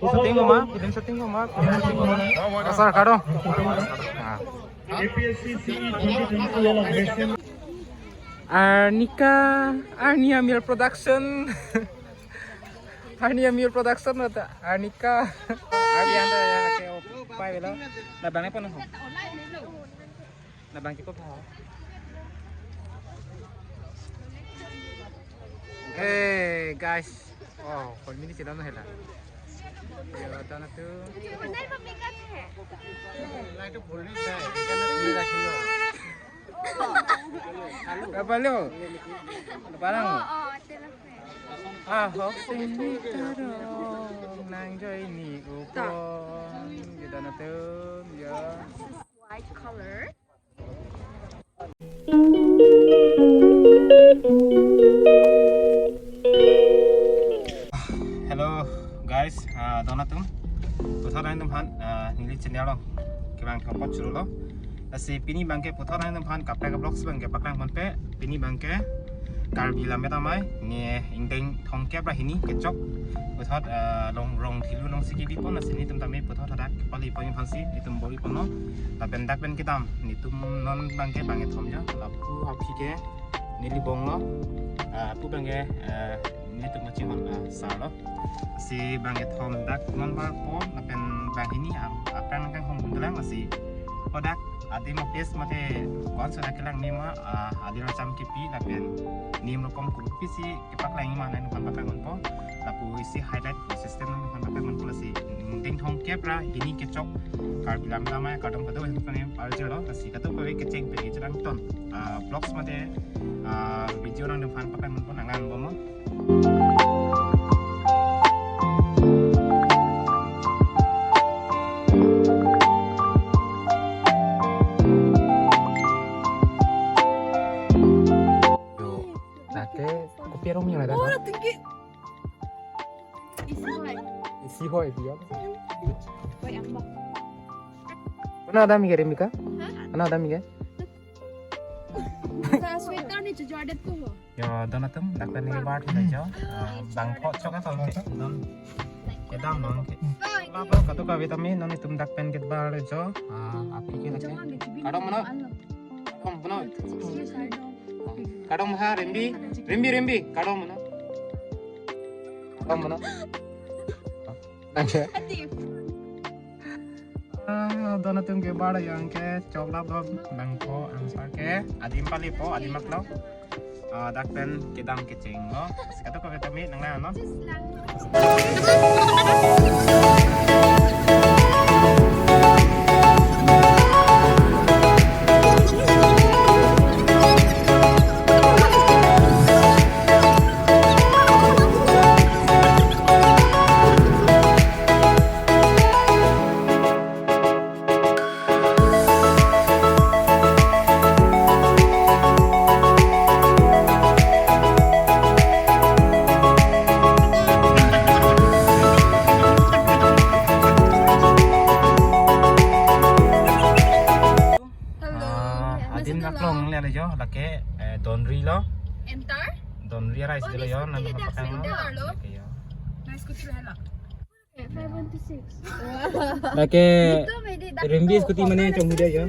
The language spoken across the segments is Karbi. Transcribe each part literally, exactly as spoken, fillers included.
Shooting ko ma, film shooting ko ma, film shooting ko ma. Asar kado. Ah. A P S C C E twenty twenty-two wala election. Arnika, Arnia Mil Production. Arnia Mil Production mata Arnika. Arnia anda ya ke opai bela. Labang apa noh? Labang cukup ha. Hey guys. Oh, kol mini sila no hela. Ya, tana tu. Apa lo? Apa lang? Oh, oh, telepon. Ah, hoksing ni kadong nang joy ni upon. Kita na tu, ya. White color. Hello guys, ah, don atum. Puthot nangtumphan, ah, neli channel lo. Kevang thapot churu lo. Lasi pini abangke puthot nangtumphan kaprek vlogs abangke paklang ponpe. Pini abangke Karbi Lammet Amei ne ingdeng thomkep ra hini kechok. Puthot, ah, long rong thilu alongsi kebipon, lasi netum tame puthot hadak kepali pon aphansi netum bor-iponlo. Lapen dak pen kedam netum non abangke bang kethom jo. Lapu aphi ke neli bong lo. Ah, lapu abangke, ah, netum kachinghon, ah, sar lo. Si bang kethom dak non bar po lapen bang hini, ah, aphrang nangkanghon dun lang, lasi hadak adim a-face mate kon so dak kelang mima, ah, adim acham kipi lapen nim rokom kurupisi kepaklang mima nangtumphan paklang ponpo. Lapu isi highlight system nangtumphan paklang ponpo, lasi ingdeng thomkep ra hini kechok Karbi Lammet Amei kardom kado nangtumphan arjelo, lasi kadokave kecheng pen kechelangton, ah, vlogs mate, ah, video nangtumphan paklang ponpo, nang-an bom. Yo, nate kopi arong yang ada. Oh, tinggi. Isi hoi. Isi hoi dia. Hoi ambak. Mana ada mige Remika? Hah? Mana ada mige? Sa sweater ni chujo adet ko. Yo, don atum, dak pen neli bar thun jo. Ah, bang pho chok atum ke. Don. Kedam non ke. Baba, kadokave tame non netum dak pen ke bar jo. Ah, aphi ke lake. Kardom mano. Kardom mano. Kardom ha, Rembi. Rembi, Rembi. Kardom mano. Kardom mano. Nang ke. Ah, don atum ke bar yang ke choklap lo bang pho angsa ke adim pali po adim mak lo. Ah, dak pen kedam kecheng lo. Lasi kadokave tame nang-an non. Hello. Ah, adim laklong le jo, lake, eh, Donri lo. Entar? Donri arai si lo jo, nang pakai lo. Entar lo. Lake jo. Nice scooty lo hela. Five one two six. Lake Rimbi scooty mane chonghu dia jo.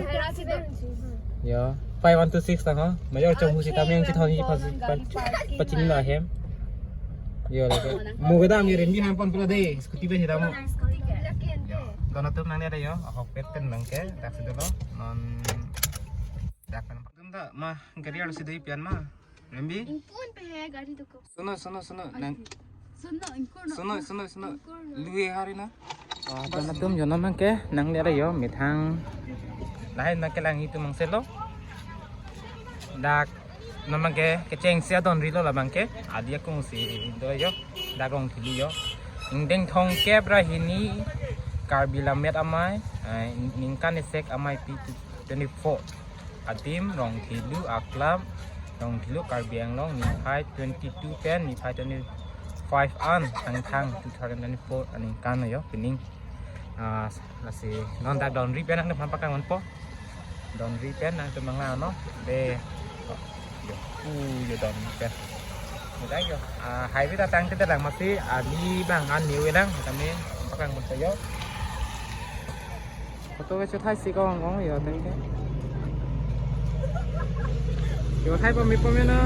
Yo, five one two six ta ha. Major chonghu sitame yang chithon hi pas pachini lo ahem. Yo lake. Mo kedam ye Rimbi ham pon pula de. Scooty be hidam mo. Don atum nang dia yo. Ahok pet pen nang ke. Dak si dolo. Non dak pen. Tum ta ma gari arlo si dei pian ma. Rimbi? Ingkun pe he gari doko. Suno, suno, suno. Nang. Suno, ingkun. Suno, suno, suno. Ingkun. Lui hari na. Ah, don atum jo non abangke nang dia yo methang. Lahai nang kelang itum angselo. Dak non abangke kechengsi adonri lo labangke. Adi akung si do jo. Dak rong thili jo. Ingdeng thomkep ra hini Karbi Lammet Amei, eh, ningkan isek amei pi twenty-four. Adim rong thili aklap, rong thili Karbi Anglong, niphai twenty-two pen niphai twenty-five an thangthang two thousand twenty-four aningkan jo pining. Ah, lasi non dak donri pen nangtumphan paklang ponpo. Donri pen nangtum nang-an non. De. Yo, uh, yo donri pen. Mudah yo. Ah, highway ta tangte lang masi, ah, ni bang an new lang kami. Ang masa yo. Photo ke chuthai si ko ang kong yo thank you. Yo thai pami pami na.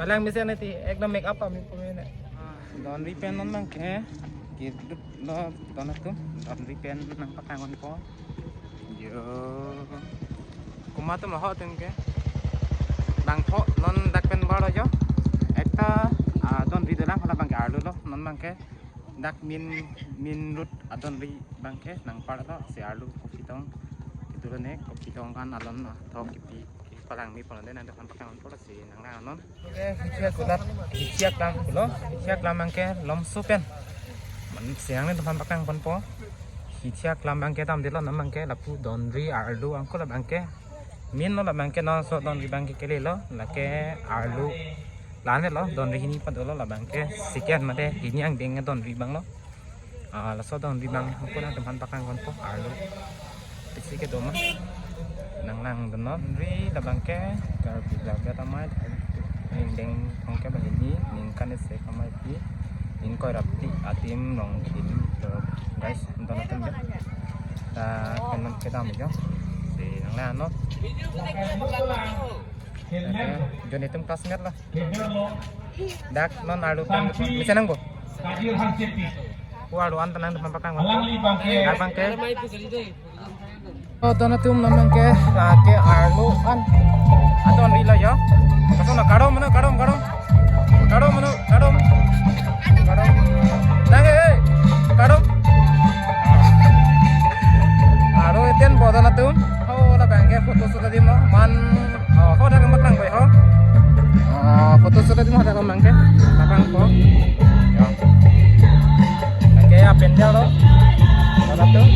Palang mesen nati ekdom make up pami pami na. Ah, laundry pen non abangke. Kidut lo don atum. Laundry pen nangpaklang ponpo. Yo. Komat atum lo ho atum ke. Bang tho non dak pen bar lo yo. Ekta, ah, laundry dolang hala abangke arlo lo non abangke. Dak main, main road laundry abangke nangpar lo si arlo kopi tong. Itu lo ne kopi tong kan alon tho kipi, kipi palangme pon de nangpaklang ponpo si nanglang non. Oke, hichia kulat, hichia klam kulo, hichia klam abangke lomso pen. Man siang ne teman paklang ponpo. Hichia klam abangke tam delo non abangke lapu laundry arlo angko la abangke. Main lo la abangke non so laundry abangke kele lo, lake arlo. Lane lo, laundry hini pado lo la abangke. Second mate hini angdeng laundry abang lo. Ah, laso laundry abang, angko nangtum aphan paklang ponpo, arlo. Isi kedo ma. Nanglang dun non, laundry labangke, Karbi Lavet Amei, angdeng tong ke banghini, ningkan isi kamai pi, ingkoi ra phli adim Rongkheli, guys, don atum ya. Ta, kanon kedam jo. Si nanglang non. Oke, jo netum classmate lo. Dak non arlo pen mesen nangpo. Ko arlo an ta nangtum aphan paklang. Dak abangke. Oh, don atum non abangke, lake arlo an. Adon rilo yo. Kaso na kardom mano, kardom, kardom. Kardom mano, kardom. Kardom. Nang eh, eh. Kardom. Arlo eten po don atum. Oh, labangke photo shoot adim lo. Man Oh, ho dak paklang bai ho. Ah, photo shoot adim ho dak abangke. Paklang po. Ya. Oke, ya pendel lo. Mana tuh?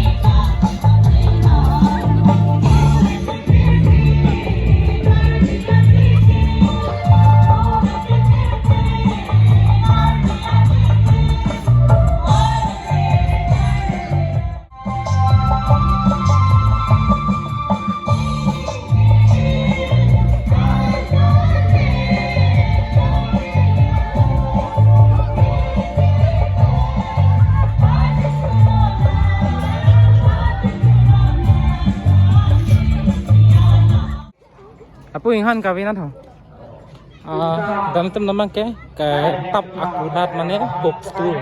Apu inghan kave na tho. Ah, don atum abangke, ketap akulat mane book store.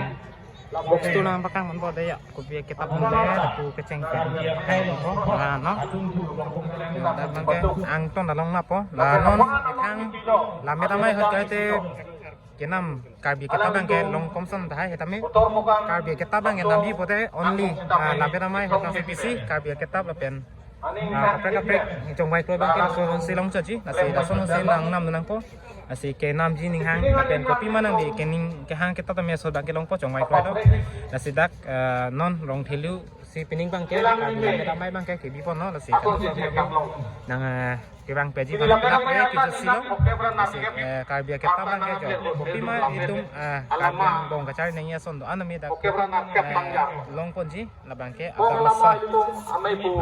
Book store nangpaklang ponpo de ya. Kopi akitap mane, lapu kecheng ke. Hai po, la non. Dak abangke angton along na po. La non, ethang, Lavet Amei ahut kaite kenam Karbi akitap abangke long komson tahai hetame. Karbi akitap abangke nambi pote only, ah, Lavet Amei ahut nang C P C, Karbi akitap lapen Ah, kaprek kaprek, chongvai kroi abangke laso along si longchotji, lasi laso along si nangnam nangpo. Lasi kenamji ninghang, lapen kopima nangbi kening kehang kitap tame laso abangke longpo chongvai kroi lo. Lasi dak, eh, non Rongkheli si pining abangke, Karbi Lavet Amei abangke kebi ponlo, lasi nang, eh, kevang peji abangke, eh, kejut si lo. Lasi, eh, Karbi akitap abangke jo. Kopima itum, eh, Karbi angbong kachari nangji ason do-an tame dak, eh, longponji. Labangke Adam Asar.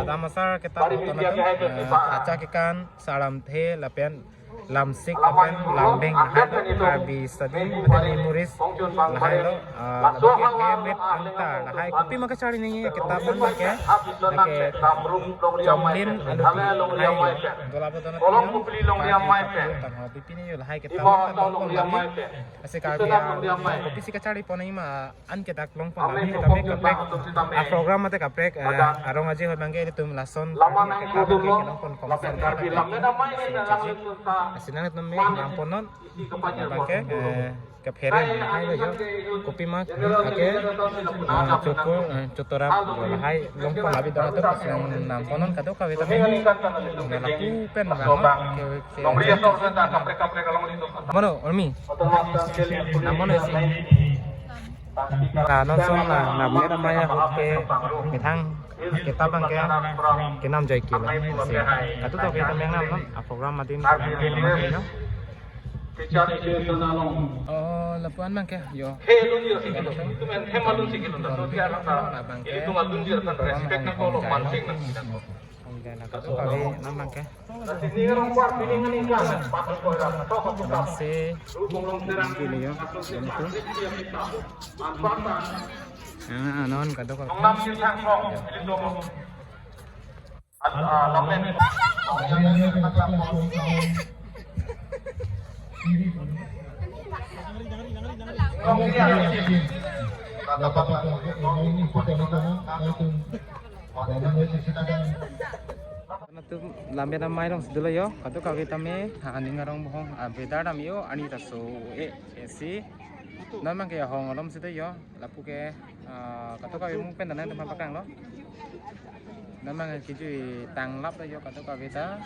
Adam Asar kitap don atum, eh, Kacha Kekan, Saramthe, lapen Lamsik, lapen Lambeng, lahai lo, Karbi Study, lapen Memories, lahai lo, eh, labangke Hemit Angta, lahai kopima kachari nangji kitap abangke, lake Chomlin Alupi, lahai lo, dola po don atum, Karbi Study, tangho pipine yo lahai kitap abangke don atum, lasi Karbi, ah, kopisi kachari pon nangji ma, an ke dak longpon lami tame kaprek, ah, program mate kaprek, eh, arong aje ahut abangke ilitum lason Karbi akitap abangke kelongpon komson abangke lasi nangtum me nangpon non abangke, eh, kepherem lahai lo jo. Kopima ake, ah, Chotor, eh, Chotorap jo lahai longpon lami don atum lasi nangpon non kadokave tame. Lapu pen abang ke, ke, mano, Ormi? Nang mano isi. La non son la, la Lavet Amei ahut ke methang kitap abangke kenam joi kilo. Si, katu to kita mengnam non, a program adim no. Oh, lapu-an abangke, yo. Abangke. Program abang jai. Dana kadokave non abangke. Bangsi nangkeleyo, dana tu. Ah, non kadokave. Atum Lammet Amei alongsi dolo yo, kadokave tame, ha, aning arong bohong, a, beda dam yo, ani ta so, e, e, si. Non abangke ahong alomsi do yo, lapu ke, a, kadokave mung pen danang teman pakang lo. Non abang kijui tanglap lo yo kadokave ta.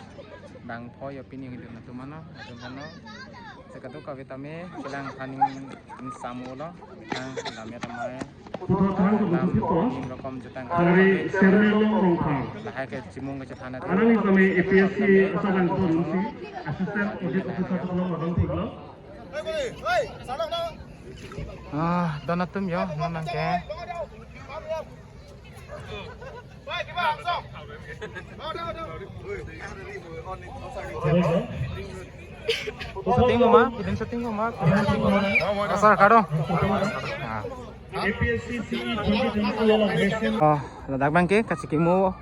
Bang pho yo pini ngidu atum ano, atum ano. Si kadokave tame, kelang aphan ning samo lo. Tang Lammet Amei. Puthot thang Lam kedo sitpo. Ning rokom jutang. Dari Serme Long Rongphar. Lahai ke chimung kachethan atum. Anang ni kami A P S C asa bang thon si. Assistant Audit Officer tolong abang thik lo. Ah, dana atum yo, non abangke. Shooting ko ma, film shooting ko ma, film shooting ko ma. Asar kado. Ah. A P S C C E twenty twenty-two along Western. Oh, ladak abangke kachikimo.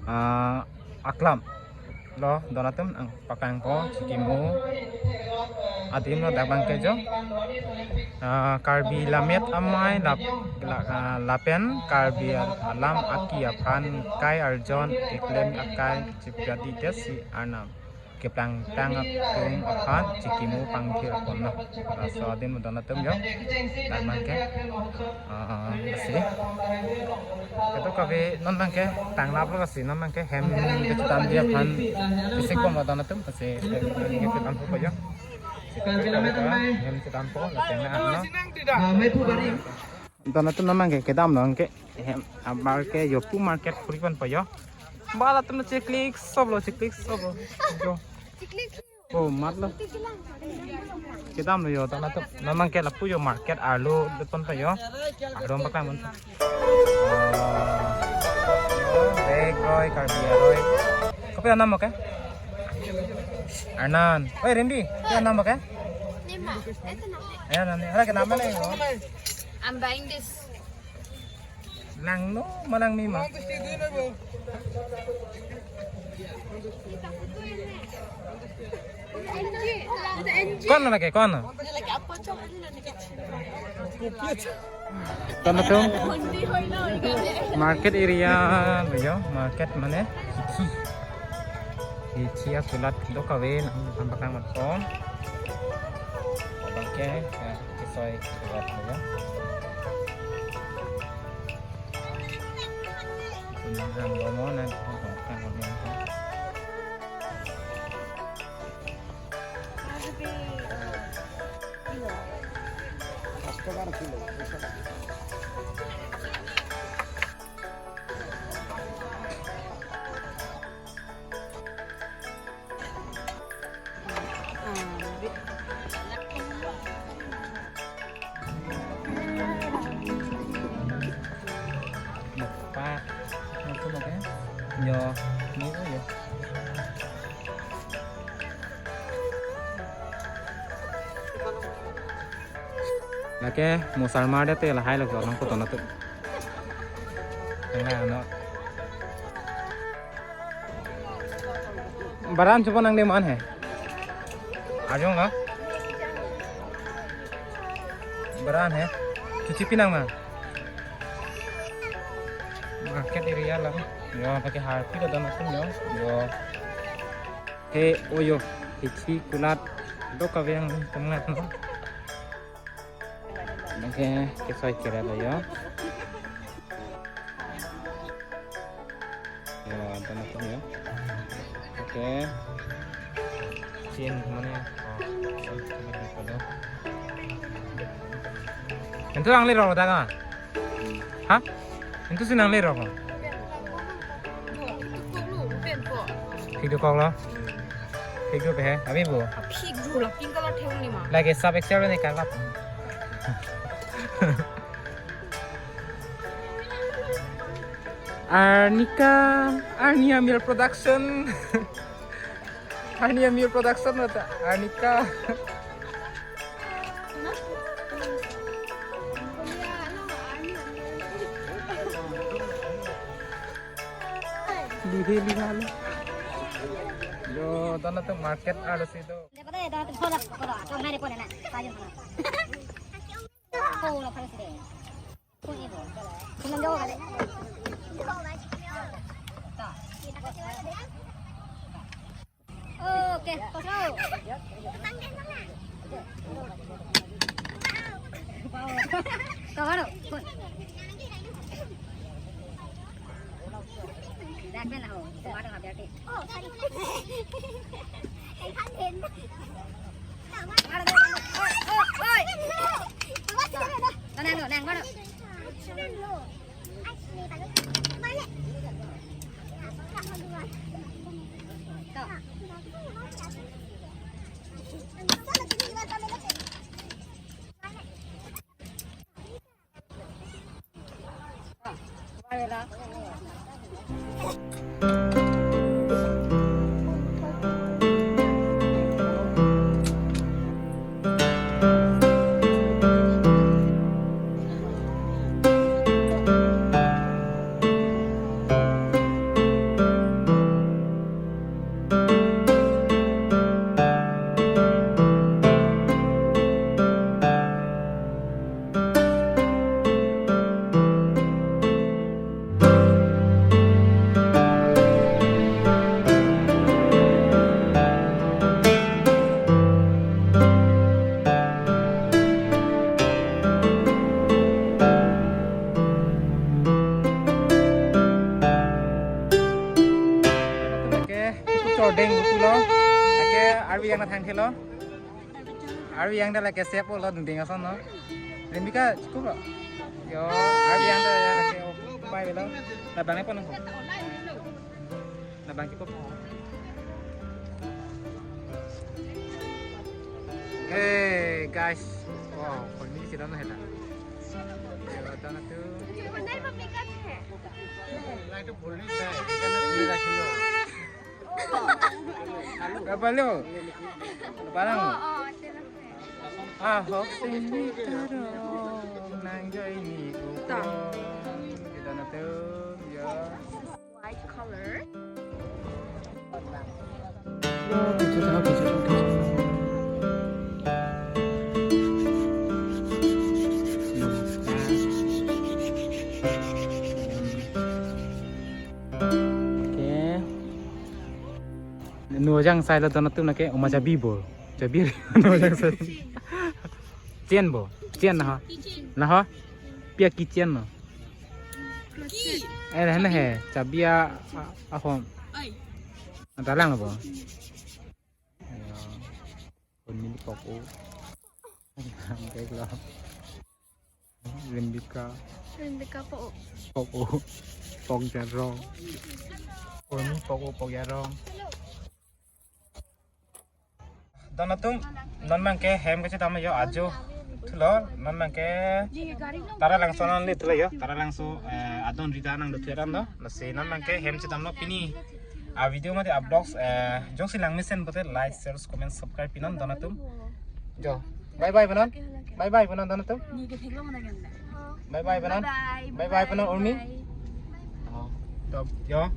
Ah, aklam lo, dana atum nangpakangpo, chikimo adim lo dak abangke jo. Ah, Karbi Lammet Amei lap-, la-, ah, lapen Karbi alam aki aphan kai arjon keklem akai chipyat dite si arnam keplangtang atum aphan chikimo pangthir ponlo. Laso adim dana atum yo. Dak abangke. Ah, ah, lasi. Kadokave non abangke tanglap lo lasi, non abangke hem kachethan dia aphan. Bisik pom dana atum lasi. Hem chethanpo yo. Hem chethanpo, lasi na ano. Dana atum non abangke kedam lo abangke. Hem, amar ke yo pu market khuri ponpo yo. Bala atum cheklik sop lo, cheklik sop lo. Yo. Oh, mat lo. Kedam lo yo, dana atum. Non abangke lapu yo market arlo dut ponpo yo. Arlo paklang ponpo. Oh, bag roi, Karbi aroi. Kopi anam oke? Arnan. Oi, Rendi, kopi anam oke? Nima, eto na. Ayan, nani. Hala kenam mana yo? I'm buying this. Langno ma langme ma? Ko-an lake, ko-an? Dana atum. Market area lo yo, market mane. Hithi akulat dokave nangpaklang matpo. Abangke, ya. Kesoi kulat lo yo. Kunang lo mo nan kan lo mo. Empat. Empat ya? Yo, ini tuh ya. Lake, mo sarmar dete lahai lo, nang photo na tu. Nang na, no. Baran chupo nang de man he. Ajong la. Baran he. Chuchi pinang ma. Market area la. Yo, pakai harpi lo dana atum yo. Yo. He, o yo. Hithi kulat. Dokave nangtum nat no. Oke, kesoi kere lo yo. Yo, anton anton yo. Oke. Chin mane. Oh, oh, oh, oh. Antu nangle rok daga? Ha? Antu si nangle rok. Phik dokok lo. Phik do pe he. Abi bo. Phik do la pink color theng ni ma. Lake sub excel ne kalap. Arnika, Arni Amir Production. Arni Amir Production ata, Arnika. Lihe liha lo. Yo, dona tu market ada situ. Okay, kosong. Kau baru, kun. Black man ho, kau baru habis. Oh, sorry. Baru, baru, baru. Oi, oi, oi. Nang, nang, nang, baru. Lake, chordeng pulo. Lake, arvi yang na thang thelo. Arvi yang da lake sep lo ding ding ason no. Rembika, cukup lo. Yo, arvi yang da lake, oh, pai lo. Labang apa nang? Labang cukup. Hey guys, wow, kami di sini hela. Yo, ada na tu. Lai tu boleh saya, kita nak pilih lagi lo. Berapa lo? Barang. Ahok sini terus nang join ni uko. Kita na tu, ya. White color. Okay. Nu jang sai lo dona tum lake oma chabi bo. Chabi nu jang sai. Chain bo. Chain na ha. Na ha. Pia keychain no. Eh, na he. Chabi a, a, ahom. Oi. Anta lang bo. Ayo. Kun mini pok o. Ang kek lo. Rembika. Rembika pok o. Pok o. Pok jarong. Kun pok o, pok jarong. Dona tum, non abang ke hem kachetame yo ajo. Thulo, non abang ke Taralangso non le thulo yo. Taralangso, eh, adon rida nang do thuran do. Lasi non abang ke hem chetamlo pini. A video mate a vlogs, eh, jongsi langmesen pulote like, share, comment, subscribe pinon dona tum. Jo. Bye bye punon. Bye bye punon dona tum. Ni ke thek lo mana ganda. Bye bye punon. Bye bye punon Urmi. Oh, top. Yo.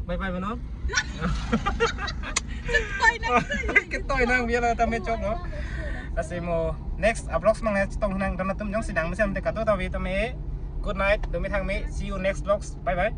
Bye bye punon. Ketoi nang biar tame chok no. Lasi mo next a vlogs mang chetong nang dona tum jongsi langmesen te kado ta vi tame. Good night, do methang me. See you next vlogs. Bye bye.